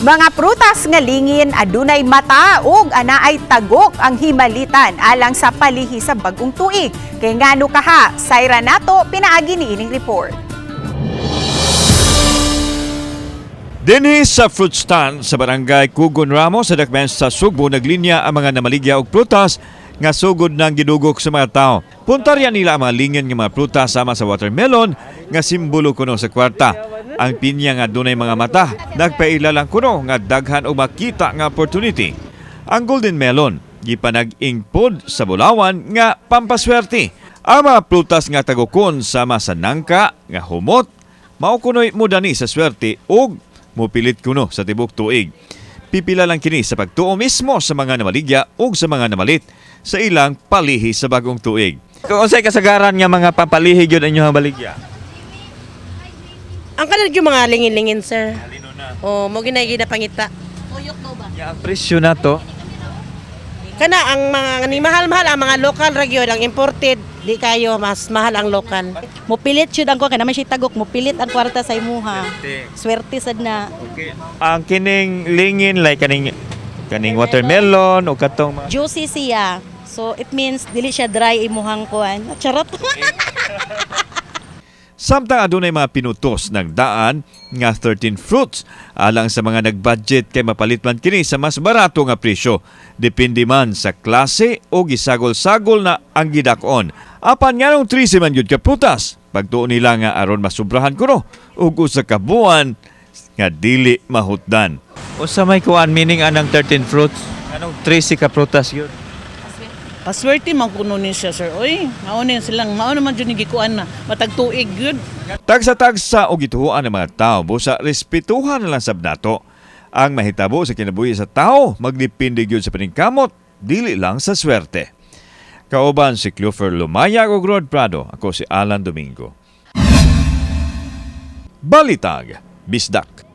Mga prutas nga lingin adunay mata ug anaay tagok ang himalitan alang sa palihi sa bagong tuig. Kay ngano kaha, sayra nato pinaagi ni ining report. Dinhi sa fruit stand sa Barangay Kugon Ramos sa Dakbayan sa Sugbo, naglinya ang mga namaligya og prutas nga sugod nang gidugok sa mga tao. Puntarya nila ang mga lingin nga mga prutas sama sa watermelon nga simbolo kuno sa kwarta. Ang pinya nga dunay mga mata nagpaila lang kuno nga daghan og makita nga opportunity. Ang golden melon gipanag-ingpod sa bulawan nga pampaswerte. Ang mga prutas nga tagukon sama sa nangka nga humot mao kuno'y mudani sa swerte ug mupilit kuno sa tibok tuig. Pipila lang kini sa pagtuo mismo sa mga namaligya ug sa mga namalit sa ilang palihi sa bagong tuig. Kung unsay kasagaran nga mga papalihi gyud inyo ang baligya? Ang kanang yung mga lingin-lingin, sir. Oh, mo ginay pangita. Ya, ang presyo na to? Kana ang mga ni mahal-mahal ang mga local ra gyud, ang imported di kayo mas mahal ang local. Mupilit jud ang kuha kay naman siya tagok, mupilit ang kwarta sa imuha. Swerte sad na. Okay. Ang kining lingin like kaning kaning watermelon o katong mga Juicy siya. So it means dili siya dry imuhang kuan. Charot. Samtang adunay mga pinutos ng daan nga 13 fruits alang sa mga nagbudget kay mapalit man kini sa mas barato nga presyo. Depende man sa klase o gisagol-sagol na ang gidak-on. Apan nganong 13 man gyud ka prutas? Pagtuo nila nga aron masubrahan kuno ug usa ka buwan nga dili mahutdan. Usa may kuan meaning anang 13 fruits? Anong 13 ka prutas yun? Paswerte man kuno ni siya, sir. Oy, mao ni silang mao naman jud ni gikuan na matag tuig gyud. Tagsa-tagsa o gituhuan ng mga tao, busa respetuhan na lang sab nato. Ang mahitabo sa kinabuhi sa tao, magdepende gyud sa paningkamot, dili lang sa swerte. Kauban si Clover Lumayag ug Rod Prado. Ako si Alan Domingo. Balitag, Bisdak.